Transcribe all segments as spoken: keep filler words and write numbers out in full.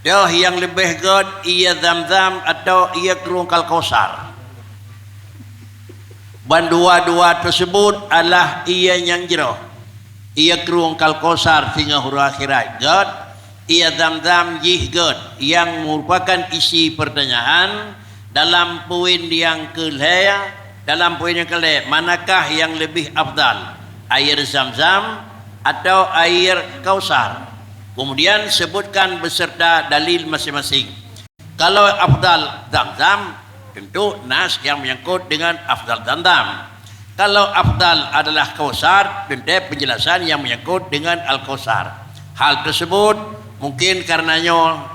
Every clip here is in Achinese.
Toh nyang leubeh gét, ie Zam-Zam atawa ie krueng Al-Kausar? Bandua-dua teusebut adalah ie nyang jroh. Ie krueng Al-Kausar singoh uroe akhirat gét, ie Zam-Zam jih gét. Nyang meurupakan isi peurtanyaan dalam poin nyang keulhèe, dalam poin nyang keulhèe, manakah nyang leubeh afdal, air Zam-Zam atau air Kausar? Kemudian sebutkan beserta dalil masing-masing. Kalau afdal Zam-Zam, tentu nas yang menyangkut dengan afdal Zam-Zam. Kalau afdal adalah Kausar, tentu penjelasan yang menyangkut dengan Al-Kausar. Hal tersebut mungkin karenanya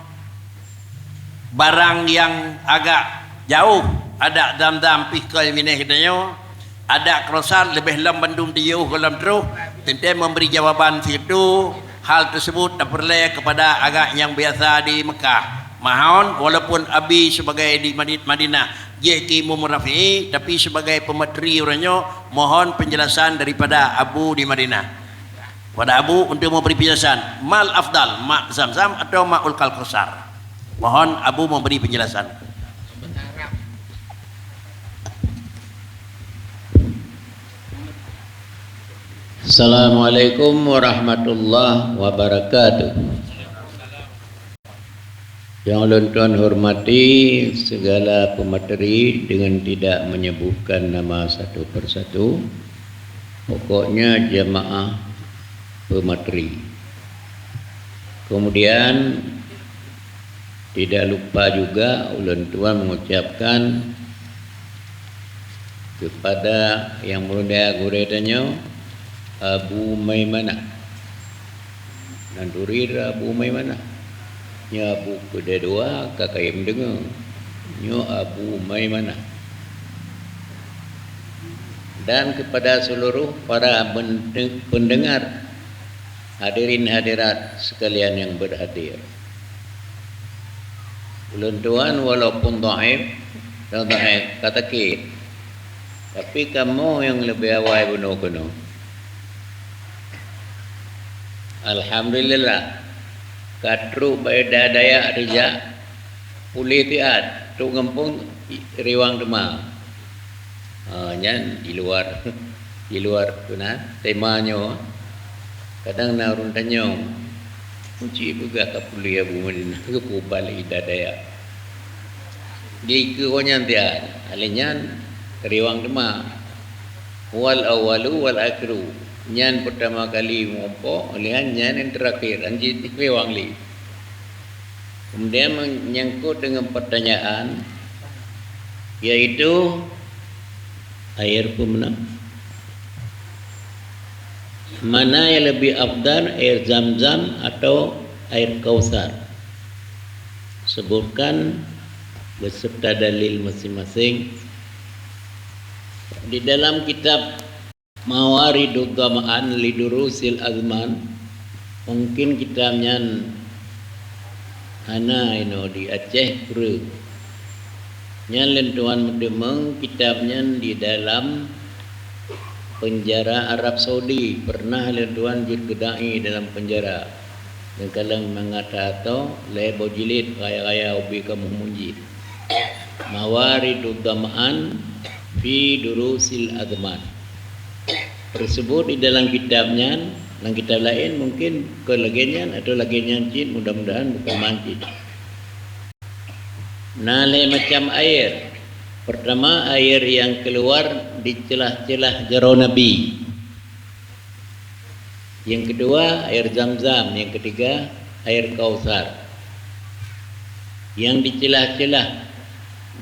barang yang agak jauh, adak Zam-Zam pih keu binéh geutanyoe, adak Kausar leubeh lom bandum tiyuh gohlom troh, teuntée memberi jawaban situ. Hal tersebut tapeureulée kepada agak nyang biasa di Mekah. Mahon, walaupun Abi sebagai di Madi-, Madinah, jih ki Imam Rafi'i, tapi sebagai pemateri uroe nyoe, mohon penjelasan daripada Abu di Madinah. Pada Abu untuk memberi penjelasan, mal afdal, ma Zam-Zam atau maul Kausar? Mohon Abu memberi penjelasan. Assalamualaikum warahmatullahi wabarakatuh. Yang ulôn tuan hormati segala pemateri dengan tidak menyebutkan nama satu persatu. Pokoknya jamaah pemateri. Kemudian, tidak lupa juga ulôn tuan mengucapkan kepada yang mulia gurée tanyoe, Abu Maimanah. Nan turi Abu Maimanah. Nyoe Abu keudua ka kayém deungoe. Nyoe Abu Maimanah. Dan kepada seluruh para bende-, pendengar, hadirin hadirat sekalian yang berhadir. Ulôn tuan walaupun dhaif, dan dhaif, ka sakét, tapi kamoe nyang leubeh awai bunoe keunoe. Alhamdulillah, ka trok bak Ida Dayak rijak, puléh siat, trok gampông riwang teuma. Ha, nyan di luar, di luar tu na, tema nyoe. Kadang na ureuëng tanyong, "Kunci peugah ka puléh Abu Madinah, keupeue bak Ida Dayak?" Di keue nyan tian, alèh nyan riwang teuma. Wal awwalu wal akhiru. Nyan pertama kali meuumpok, alèh nyan nyang terakhir, anjit riwang lé. Kemudian menyangkut dengan pertanyaan, yaitu air pemenang. Mana yang lebih afdal, air Zam-Zam atau air Kausar? Sebutkan beserta dalil masing-masing. Di dalam kitab Mawaridud Dhama'an li Durusil Azman, mungkin kitab nyan hana inoe di Aceh, kureueng. Nyan lôn tuan meuteumeung kitab nyan di dalam penjara Arab Saudi. Pernah lôn tuan jeuet keu dai dalam penjara. Nyang kalon mangat that atô, lhèe boh jilid, raya-raya ubé kamoe munjit. Mawaridud Dhama'an fi Durusil Azman. Tersebut di dalam kitab nyan, dalam kitab laén mungkin kon lagèe nyan atau lagèe nyan cit, mudah-mudahan bukan mancit. Na lhèe macam air. Pertama, air yang keluar di celah-celah jaroe Nabi. Yang kedua, air Zam-Zam. Yang ketiga, air Kausar. Yang di celah-celah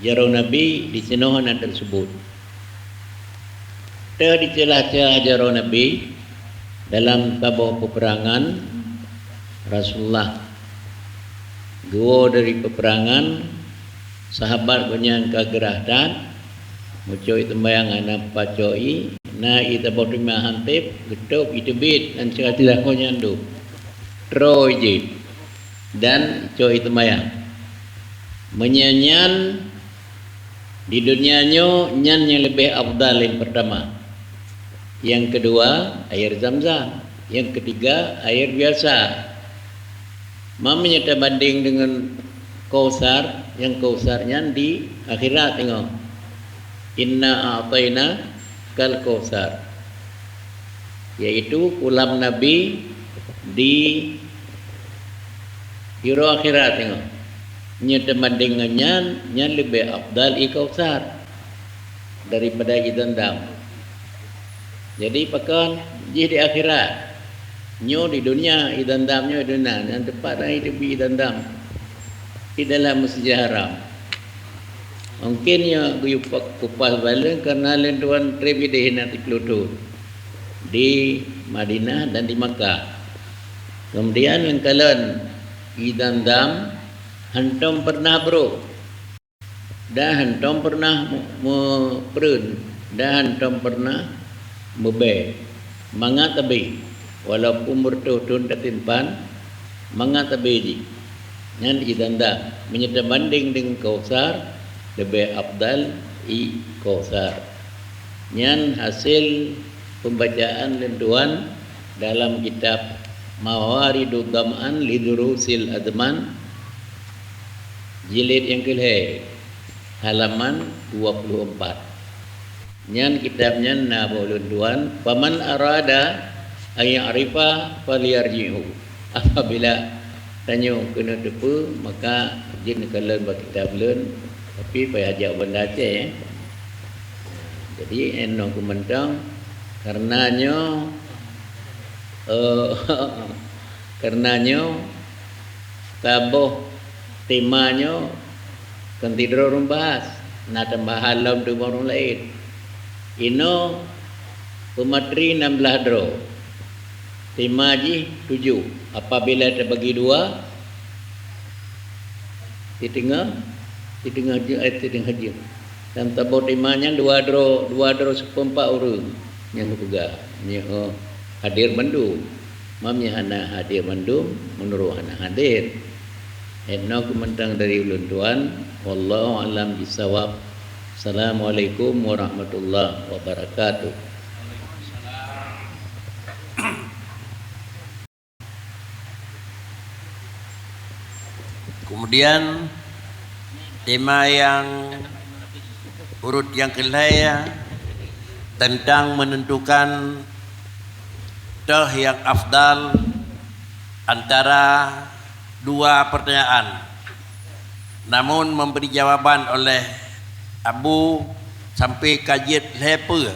jaroe Nabi, di sinoe hana tersebut. Teuh di celah-celah jaroe Nabi, dalam saboh peperangan, Rasulullah geuwoe dari peperangan, sahabat geuh nyan ka geurah that, meucok ié teumbayang hana pacok ié, na ié saboh teuma han sép, geutôb ié teubiet, dan celah-celah geuh nyan dum. Troe jih, dan cok ié teumbayang. Meunyoe nyan, di dunia nyoe, nyan nyang leubeh afdal nyang pertama. Yang kedua, air Zam-Zam. Yang ketiga, air biasa. Meunyoe tabandeng deungon Kautsar, nyang Kautsar nyan di akhirat teungoh. "Inna a'tainakal kautsar." Yaitu kulam Nabi di uroe akhirat teungoh. Nyoe tabandeng ngon nyan, nyan leubeh afdal ie Kautsar daripada ie Zamzam. Jadi pakon jih di akhirat. Nyoe di dunia, ie Zamzam nyoe di dunia, nyang teumpat laén teubiet ie Zamzam di dalam Masjidil Haram. Mungken nyoe geuyue kupas bak lôn karena lôn tuan treb ideh na siplôh thon di Madinah dan di Makkah. Kemudian lôn kalon ie Zamzam hantom pernah brôk. Dan hantom pernah mu-, meupreuen, dan hantom pernah meubée. Mangat abée, walaupun meureutoh thon tasimpan, mangat abée jih. Nyan ie Zamzam, meunyoe tabandeng deungon Kautsar, leubeh afdal ie Kautsar. Nyan hasé pembacaan lôn tuan dalam kitab Mawaridud Dhama'an li Durusil Azman, jilid nyang keulhée, halaman dua puluh empat. Nyan kitab nyan na bak ulôn tuan, "Faman arada an ya'rifa falyarji'hu." Apabila tanyoe keuneuk teupeue, maka jeuet neukalon bak kitab lôn, tapi payah jak Banda Aceh, ya. Jadi, eh, nyoe ku mantong, karena nyoe, eh, karena nyoe, saboh tema nyoe kon sidroe ureuëng bahas, na tambahan lom teuma ureuëng laén. Inoe peumateri nam blaih droe, tema jih tujoh. Apabila teubagi dua, siteungoh, siteungoh jeuem, eh, siteungoh jeuem. Dan saboh tema nyan dua droe, dua droe seupeumpat ureuëng nyang geupeugah. Nyoe hadir mandum. Meunyoe hana hadir mandum, meunurot hana hadir. Inoe ku mantong dari ulôn tuan. Wallahu a'lam bissawab. Assalamualaikum warahmatullahi wabarakatuh. Kemudian, tema nyang urot nyang keulhée, ya, tentang menentukan toh nyang afdal antara dua pertanyaan, namun memberi jawaban oleh Abu sampai ka jeuet lhée peue.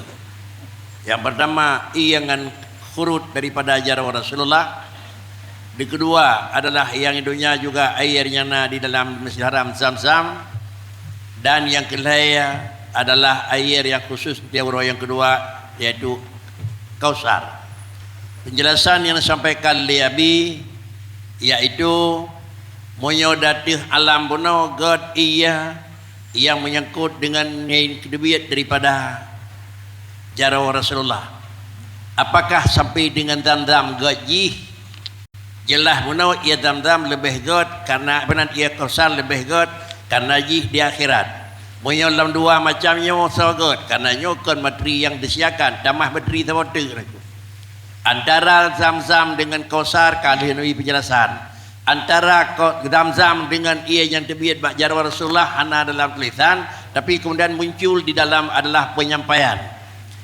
Yang pertama, ie ngon khurut daripada jaroe Rasulullah. Yang kedua adalah nyang di dunia juga air nyang na di dalam Masjidil Haram, Zam-Zam. Dan nyang keulhée adalah air nyang khusus di uroe nyang kedua, yaitu Kausar. Penjelasan nyang disampaikan lé Abi, yaitu meunyoe di ateueh alam bunoe gét ie nyang menyangkut deungon nyang teubiet daripada jaroe Rasulullah. Apakah sampai deungon Zam-Zam gét jih? Jeulaih bunoe ie Zam-Zam leubeh gét, karena, beunan, ie Kausar leubeh gét, karena jih di akhirat. Meunyoe lom dua macam nyoe soe gét, karena nyoe kon materi nyang disediakan, tamah bateri saboh teuk. Antara Zam-Zam deungon Kausar ka lheueh neubi penjelasan. Antara ko-, Zam-Zam deungon ie nyang teubiet bak jaroe Rasulullah hana dalam tulisan, tapi kemudian muncul di dalam adalah penyampaian.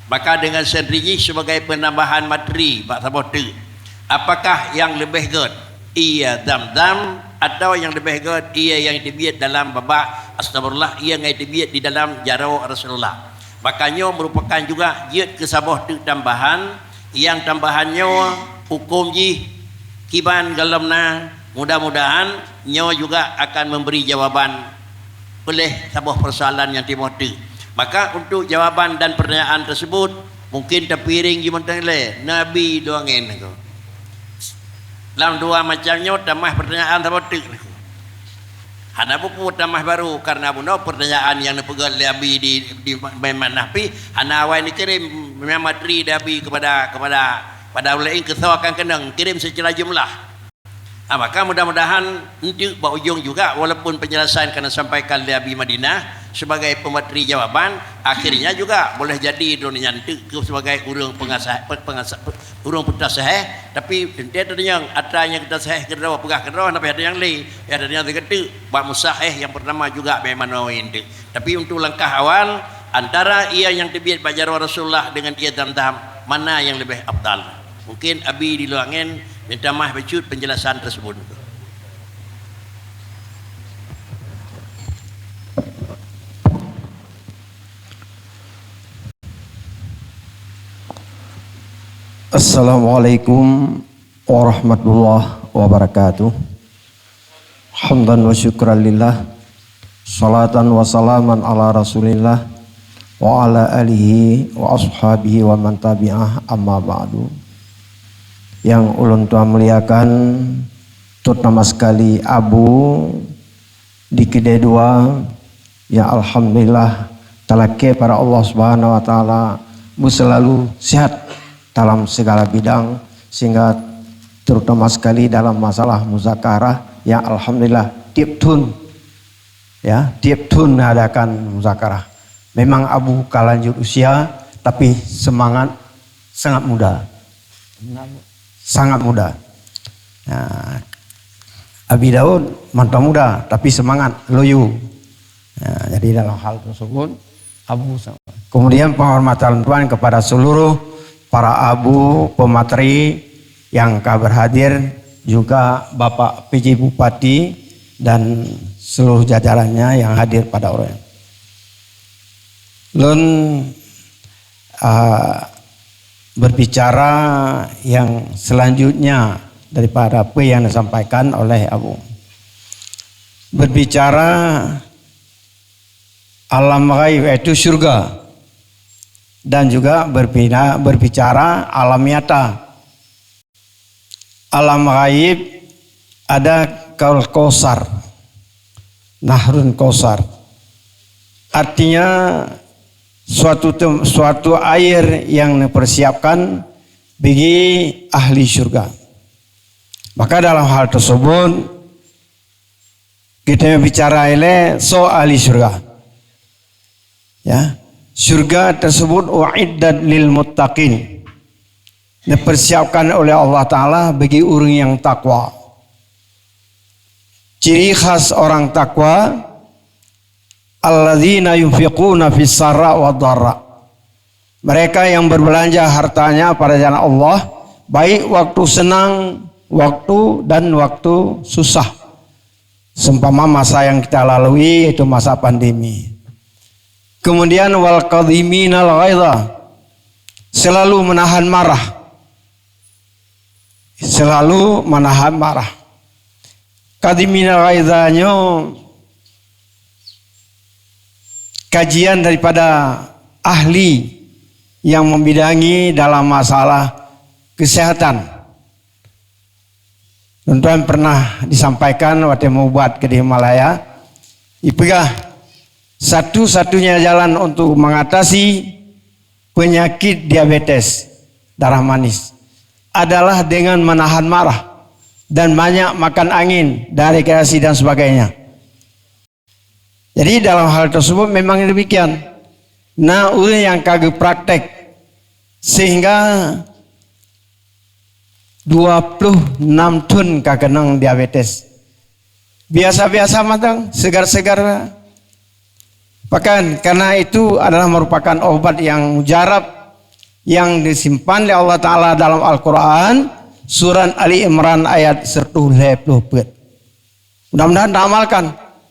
Maka deungon sendiri jih sebagai penambahan materi bak saboh teuk. Apakah nyang leubeh gét, ie Zam-Zam, atawa nyang leubeh gét, ie nyang teubiet dalam babah, astagfirullah, ie nyang teubiet di dalam jaroe Rasulullah? Maka nyoe merupakan juga jeuet keu saboh teuk tambahan, nyang tambahan nyoe huköm jih kiban gohlom na, mudah-mudahan nyoe juga akan memberi jawaban peuleh saboh persoalan nyang timoh teuk. Maka untuk jawaban dan pertanyaan tersebut, mungkin tapiring jih mantong lé, Nabi dua ngen ko. Lam dua macam nyoe tamah pertanyaan saboh teuk. Hana buku tamah baru, karena bunoe pertanyaan nyang neupeugét lé Abi di, di Maiman Nahfi, hana awai neukirém memang materi dari Abi kepada, kepada, pada ulée keu soe akan keunong, kirém secara jumlah. Ah, maka mudah-mudahan enteuk bak ujong juga, walaupun penjelasan ka neusampaikan lé Abi Madinah sebagai pemateri jawaban, akhirnya juga boleh jadi droeneuh nyan enteuk keu sebagai ureuëng pengasah, pe-, pengasah, pe-, ureuëng peutasahih, tapi enteuk teunyong atra nyang tasahih keudroe peugah keudroe, tapi ada nyang lé, ya ada nyang teuketeuk bak musahih yang pertama juga bak manoe enteuk. Tapi untuk langkah awal, antara ia yang teubiet bak jaroe Rasulullah dengan ia Zamzam, mana yang lebih afdal? Mungkin Abi di luwa ngen minta maaf bacut penjelasan tersebut. Assalamualaikum warahmatullahi wabarakatuh. Hamdan wa syukran lillah. Salatan wa salaman ala Rasulillah wa ala alihi wa ashabihi wa man tabi'ah, amma ba'du. Yang ulôn tuan muliakan, terutama sekali Abu di Kedai Dua, ya alhamdulillah, talakée para Allah Subhanahu wa Taala beuselalu sehat dalam segala bidang, sehingga terutama sekali dalam masalah muzakarah, ya alhamdulillah, tiep thon, ya, tiep thon adakan muzakarah. Memang Abu ka lanjut usia, tapi semangat sangat muda. Sangat muda. Nah, Abi Daud mantong muda, tapi semangat, loyo. Nah, jadi dalam hal tersebut, Abu sa-, kemudian penghormatan tuan kepada seluruh para abu pemateri yang ka berhadir, juga Bapak P J Bupati dan seluruh jajarannya yang hadir pada orang. Lôn, ah, berbicara yang selanjutnya daripada apa yang disampaikan oleh Abu. Berbicara alam ghaib, yaitu syurga, dan juga berpina-, berbicara alam nyata. Alam ghaib ada Kaul Kausar, Nahrun Kausar. Artinya, suatu tem-, suatu air yang dipersiapkan bagi ahli syurga. Maka dalam hal tersebut, kita bicara ilée soe ahli syurga. Ya, syurga tersebut uiddat lil muttaqin. Dipersiapkan oleh Allah Taala bagi orang yang takwa. Ciri khas orang takwa, alladzina yunfiquna fis sarra wa dharra. Mereka yang berbelanja hartanya pada jalan Allah, baik waktu senang, waktu dan waktu susah. Seumpama masa yang kita lalui, yaitu masa pandemi. Kemudian, wal kadhiminal ghaidha, selalu menahan marah. Selalu menahan marah. Kadhiminal ghaidha nyoe kajian daripada ahli yang membidangi dalam masalah kesehatan. Tuan-tuan pernah disampaikan watée meubat keudeh Malaya, ipeugah satu-satunya jalan untuk mengatasi penyakit diabetes, darah manis, adalah dengan menahan marah dan banyak makan angin dan rekreasi dan sebagainya. Jadi, dalam hal tersebut memang demikian. Na ureuëng nyang ka geupraktek sehingga dua puluh enam thon ka keunong diabetes. Biasa-biasa mantong, segar-segar. Bahkan karena itu adalah merupakan obat yang mujarab yang disimpan oleh Allah Taala dalam Al-Quran, surat Ali Imran ayat seratus lima puluh empat. Mudah-mudahan diamalkan.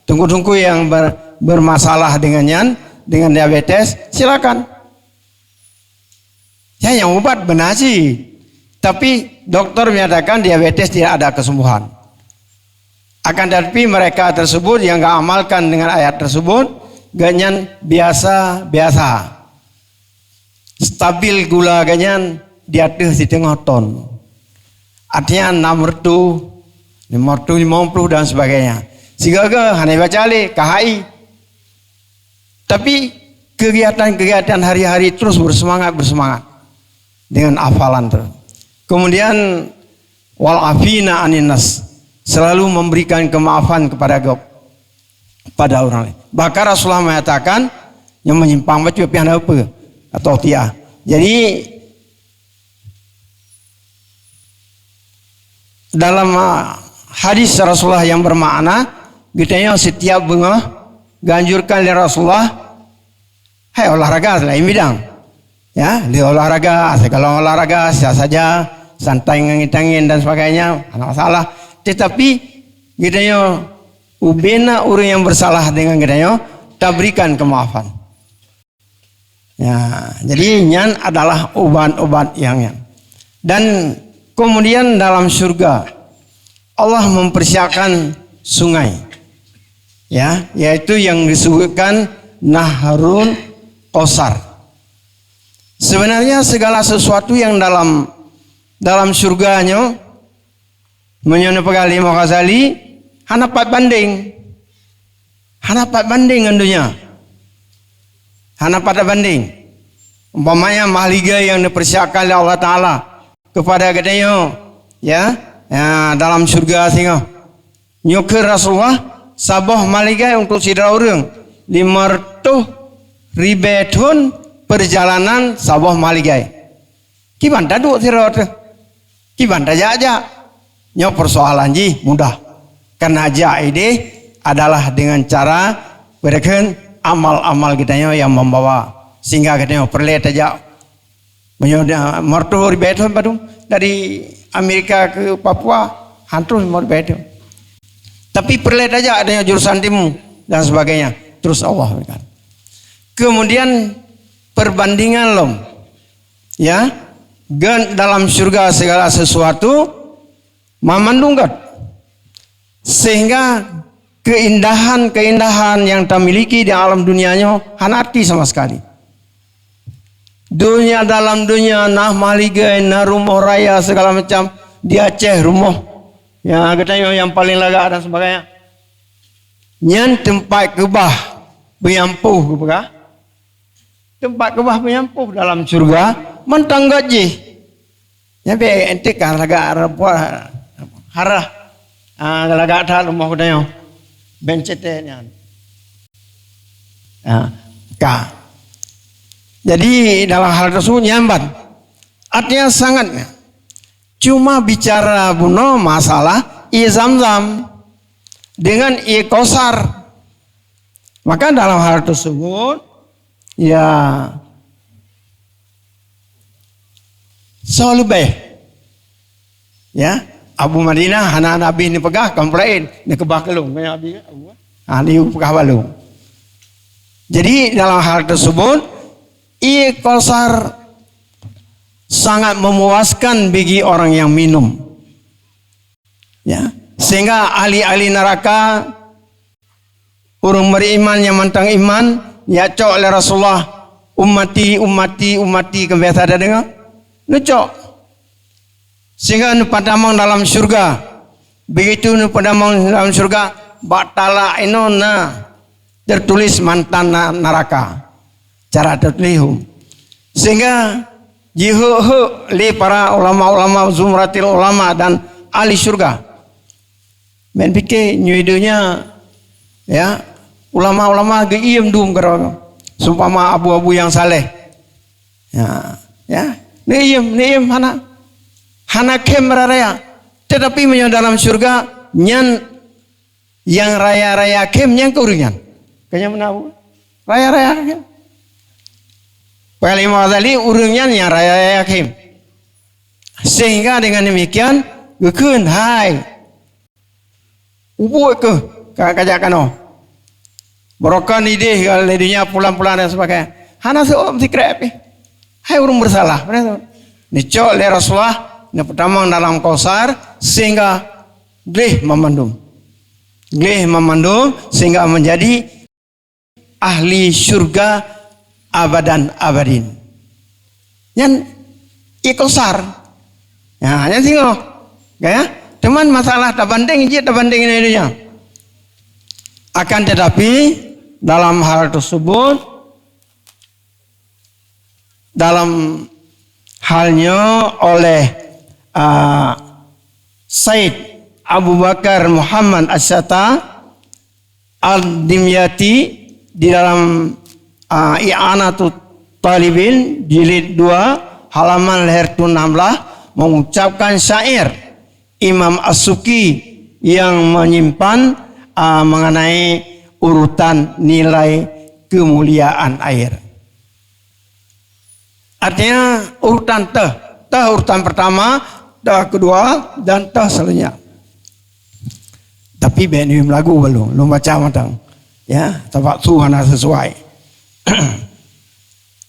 Teungku-teungku yang ber-, bermasalah dengan nyan, dengan diabetes, silakan. Ya, yang ubat beuna sih. Tapi doktor menyatakan diabetes tidak ada kesembuhan. Akan tetapi mereka tersebut yang gak amalkan dengan ayat tersebut, gak nyan biasa-biasa. Stabil gula gak nyan di ateueh siteungoh ton. Artinya enam ratus, lima ratus lima puluh dan sebagainya. Sigoe-goe hana baca lé, K H I. Tapi kegiatan-kegiatan hari-hari terus bersemangat, bersemangat dengan hafalan tu. Kemudian, wal afina anin nas. selalu memberikan kemaafan kepada gop-, pada orang lain. Bahkan Rasulullah mengatakan, yang menyimpang bacut pih hana apa atau tiah. Jadi dalam, ah, hadis Rasulullah yang bermakna, geutanyoe setiap beungoh geuanjurkan lé Rasulullah, hai olahraga lain bidang. Ya, di olahraga, segala olahraga, siat saja, santai angin-angin dan sebagainya, hana masalah. Tetapi geutanyoe, ubena ureuëng yang bersalah dengan geutanyoe, taberikan kemaafan. Ya, jadi nyan adalah ubat-ubat yang, yang. Dan kemudian dalam syurga, Allah mempersiapkan sungai. Ya, yaitu yang disebutkan Nahrul Qausar. Sebenarnya segala sesuatu yang dalam, dalam syurga nyoe, meunyoe neupeugah lé Imam Ghazali, hana pat banding. Hana pat banding ngon donya. Hana pat banding. Umpamanya mahligai yang dipersiapkan oleh Allah Taala kepada geutanyoe, ya, ya, dalam syurga singoh. Nyoe kheun Rasulullah, saboh mahligai untuk sidroe ureuëng, lima reutôh ribée thon perjalanan saboh mahligai. Kiban taduek sidroe teuh? Kiban tajak-jak? Nyoe persoalan jih mudah. Karena jak idéh adalah dengan cara beureukheun amal-amal geutanyoe yang membawa, sehingga geutanyoe peureulée tajak. Meunyoe da-, meureutoh ribée thon padum dari Amerika ke Papua, hantoh meuribée thon. Tapi peureulée tajak dengan jurusan timu dan sebagainya. Terus Allah berikan. Kemudian perbandingan lom. Ya, gen dalam syurga segala sesuatu, mamandum gét. Sehingga keindahan-keindahan yang tamiliki di alam dunia nyoe hana arti sama sekali. Dunia dalam dunia, na mahligai, na rumoh raya segala macam, di Aceh rumoh. Ya, geutanyoe yang paling lagak dan sebagainya. Nyan teumpat keubah peunyampôh geupeugah. Teumpat keubah peunyampôh dalam syurga mantong gét jih. Nyan bèk ente ka lagak harah, ah, lagak that rumoh geutanyoe. Bèk ceté nyan. Ah, ka. Jadi dalam hal tersebut nyan ban. Artinya sangat. Cuma bicara bunoe masalah ie Zam-Zam dengan ie Kausar. Maka dalam hal tersebut, ya, soe leubeh. Ya, Abu Madinah hana Nabi neupeugah, kamoe peulaén, neukeubah keu lôn. Kan Abi kan, Abu kan? Ha, neupeugah bak lôn. Jadi dalam hal tersebut, ie Kausar sangat memuaskan bagi orang yang minum. Ya, sehingga ahli-ahli neraka, ureuëng beriman nyang mantong iman, nyang cok lé Rasulullah, "Ummati, ummati, ummati," kan biasa tadeungoe? Neucok. Sehingga neupatamong dalam syurga. Begitu neupatamong dalam syurga, bak talak inoe na teutuléh mantan na-, neraka. Cara teutuléh hom. Sehingga jihok-hok lé para ulama-ulama, zumratil ulama dan ahli syurga. Meupiké nyoe donya, ya, ulama-ulama geuiem dum keudroe. Seumpama abu-abu nyang saleh. Ya, ya, neuiem, neuiem hana. Hana khém raya-raya. Tetapi meunyoe dalam syurga, nyan nyang raya-raya khém nyan keu ureuëng nyan. Keu nyang meunan, raya-raya khém. Panglima Ghazali ureuëng nyan nyang raya-raya khém. Sehingga dengan demikian, geukheun, "Hai, ubit kheueh ka, ka jak kanoe. Barokon idéh lé donya pulan-pulan dan sebagainya." Hana seuôt sikrek pih. Hai ureuëng bersalah. Neucok lé Rasulullah, neupeutamong dalam Kausar, sehingga gleh mamandum. Gleh mamandum sehingga menjadi ahli syurga abadan abadin. Nyan ie Kausar. Ya, nyan singoh. Ya, teuma masalah tabandeng jih, tabandeng ngon donya. Akan tetapi, dalam hal tersebut, dalam hal nyoe oleh, ah, Said Abu Bakar Muhammad Asyata Ad-Dimyati di dalam, ah, I'anatut Talibin jilid dua, halaman lhèe reutôh enam belas, mengucapkan syair Imam As-Suki yang menyimpan, ah, mengenai urutan nilai kemuliaan air. Artinya, urutan teuh. Teuh urutan pertama, teuh kedua, dan teuh selanjutnya. Tapi bèk neumeulagu balu, lôn baca mantong. Ya, sabab su hana sesuai.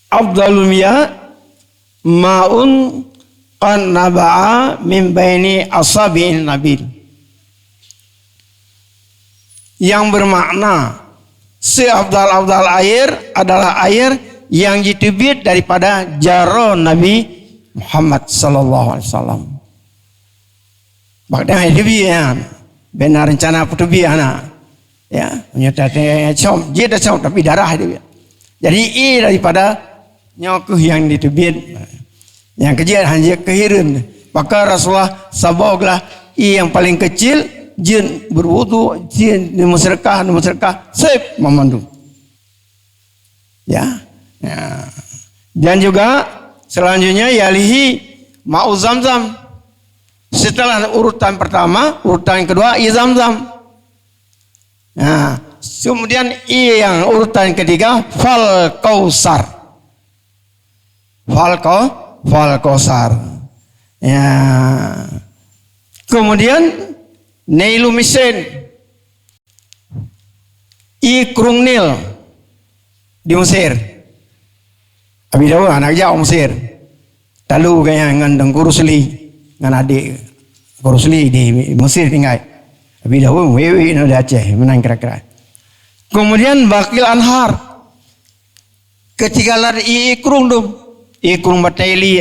Afdalul miya ma'un qad naba'a min baini asabi'in nabil. Yang bermakna, seafdal-afdal air adalah air yang jiteubiet daripada jaroe Nabi Muhammad sallallahu alaihi wasallam. Bak darah teubiet nyan. Bèk na reuncana peuteubiet hana. Ya, meunyoe tacok, jeuet tacok, tapi darah teubiet. Jadi, ie daripada nyoe keuh nyang jiteubiet. Nyang keujeuet hana jeuet keu hireuen. Maka Rasulullah saboh glah ie nyang paleng keucil, jeuet berwudu, jeuet neumeuseudeukah, neumeuseudeukah, sép banmandum. Ya. Ya. Dan juga selanjutnya yalihi ma'u Zamzam. Setelah urutan pertama, urutan kedua, ie Zamzam. Nah, kemudian ie nyang urutan ketiga, fal kausar. Fal kau, fal kausar. Ya. Kemudian Nailu Misin. Ie krueng Nil di Mesir. Abi Daud hana geujak u Mesir. Talu gobnyan ngon Teungku Rusli, ngon adék Teungku Rusli di Mesir tinggai. Abi Daud wék-wék na di Aceh, meunan kira-kira. Kemudian Baqil Anhar. Keutika lat ie krueng dum. Ie krueng Bateli,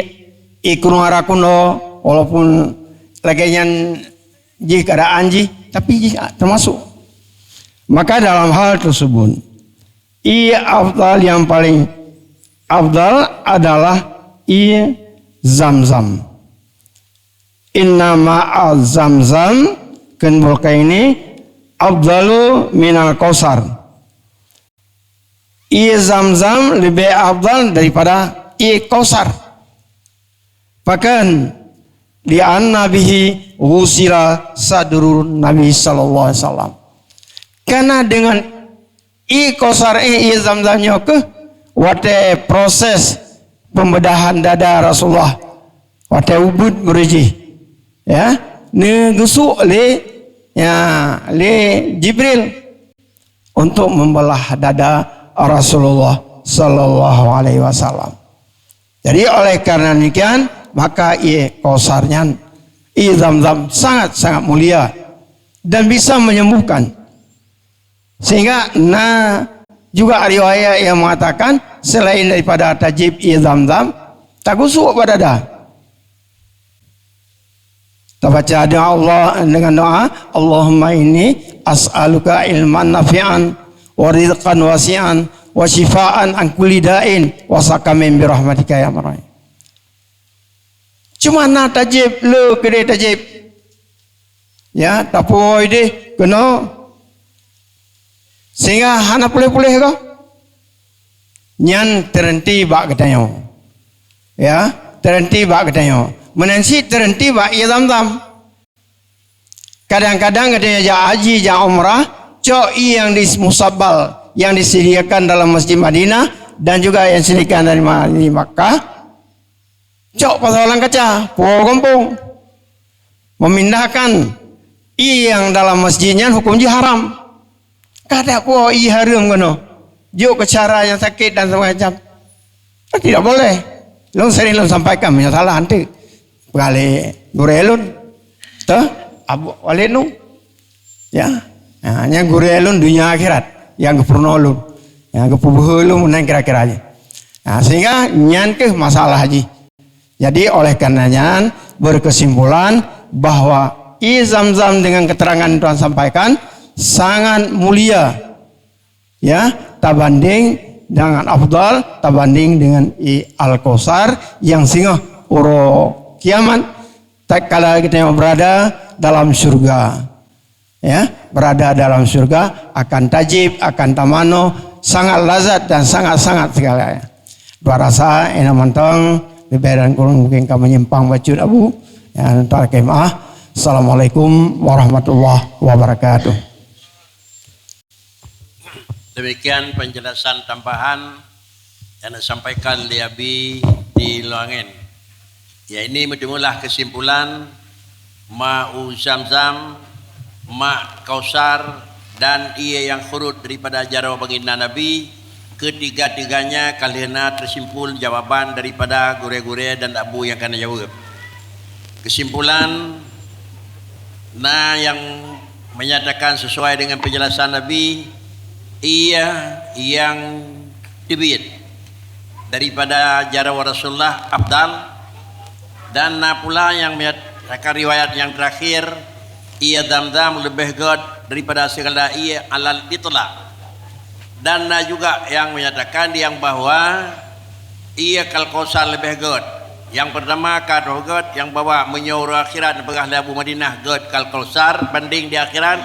ie krueng Arakundo, walaupun lagèe nyan jih keadaan jih, tapi jih termasuk. Maka dalam hal tersebut, ie afdal yang paling afdal adalah ie Zamzam. Inna ma'a Zamzam, kheun Bulqaini, afdalu minal kausar. Ie Zamzam leubeh afdal daripada ie Kausar. Pakon? Li'anna bihi ghusila sadrun Nabi sallallahu alaihi wasallam. Karena dengan ie Kausar, eh, ie Zamzam nyoe keuh watèe proses pembedahan dada Rasulullah, watèe ubit meureuji, ya, neugeusuk lé, ya, lé Jibril untuk membelah dada Rasulullah sallallahu alaihi wasallam. Jadi, oleh karena demikian, maka ie Kausar nyan, ie Zamzam sangat-sangat mulia dan bisa menyembuhkan. Sehingga na juga riwayat yang mengatakan, selain daripada tajieb ie Zamzam, tagusuk bak dada. Tabaca doa Allah dengan doa, "Allahumma inni as'aluka ilman nafi'an wa rizqan wasi'an wa syifaan an kulli da'in wa saqamin bi rahmatika ya arhamar rahimin." Cuma na tajieb, le keudeh tajieb. Ya, tapuwoe deh keunoe. Sehingga hana puléh-puléh goe. Nyan teureunti bak geutanyoe. Ya, teureunti bak geutanyoe. Meunan cit teureunti bak ie Zamzam. Kadang-kadang geutanyoe jak haji, jak umrah, cok ie nyang di musabbal, yang disediakan dalam Masjid Madinah dan juga yang disediakan dari Ma-, di Makkah. Cok pasoe lam kaca, puwoe gampông. Memindahkan ie nyang dalam masjid nyan huköm jih haram. Kada puwoe ie hareuem keunoe. Jok keu cara nyang sakét dan segala macam. Kan tidak boleh. Lôn sering lôn sampaikan, meunyoe salah nanti peugah lé gurèe lôn. Teuh, Abu Walid Nung. Ya. Ha, nyan gurèe lôn donya akhirat nyang geupeurunoe lôn. Nyang geupeubeuhe lôn meunan kira-kira jih. Ha, sehingga nyan keuh masalah jih. Jadi, oleh karena nyan, berkesimpulan bahwa ie Zamzam dengan keterangan yang Tuhan sampaikan sangat mulia, ya, tabanding dengan afdal, tabanding dengan ie Al-Kausar yang singoh uroe kiamat, tatkala kita berada dalam syurga. Ya, berada dalam syurga akan tajib, akan tamano, sangat lazat dan sangat-sangat segala. Dua rasa ina mantong, lebih dan kurang mungkin kami menyimpang bacut Abu. Ya, minta maaf. Assalamualaikum warahmatullahi wabarakatuh. Demikian penjelasan tambahan yang disampaikan oleh Abi di Luangen. Ya, ini bertemulah kesimpulan Ma'u Zamzam, Mak Kausar, dan ie yang khurut daripada jaroe baginda Nabi, ketiga-tiganya ka lheueh na tersimpul jawaban daripada gurée-gurée dan abu yang kana jaweueb. Kesimpulan, na yang menyatakan sesuai dengan penjelasan Nabi, ie yang teubiet daripada jaroe Rasulullah afdal, dan na pula yang menyatakan riwayat yang terakhir, ie Zamzam leubeh gét daripada segala ie alal itlaq. Dan na juga yang menyatakan yang bahwa ie Kalkausar leubeh gét. Yang pertama ka troh gét, yang bahwa meunyoe uroe akhirat peugah lé Abu Madinah gét Kalkausar banding di akhirat,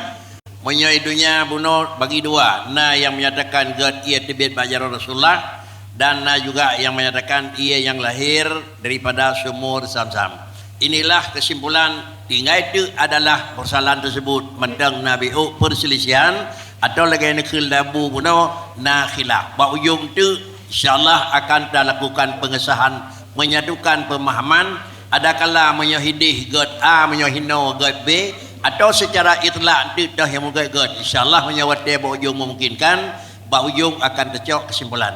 meunyoe di dunia bunoe bagi dua, na yang menyatakan gét ie teubiet bak jaroe Rasulullah, dan na juga yang menyatakan ie yang lahir daripada sumur Zamzam. Inilah kesimpulan, tinggai teuk adalah persoalan tersebut mantong na biôk perselisihan atau lagée neukheun lé Abu bunoe na khilaf. Bak ujong teuk, insya Allah akan talakukan pengesahan, menyatukan pemahaman, adakala meunyoe hideh gét A, meunyoe hinoe gét B, atau secara itlak teuk toh nyang meugét-gét. Insya Allah meunyoe watée bak ujong memungkinkan, bak ujong akan teucok kesimpulan.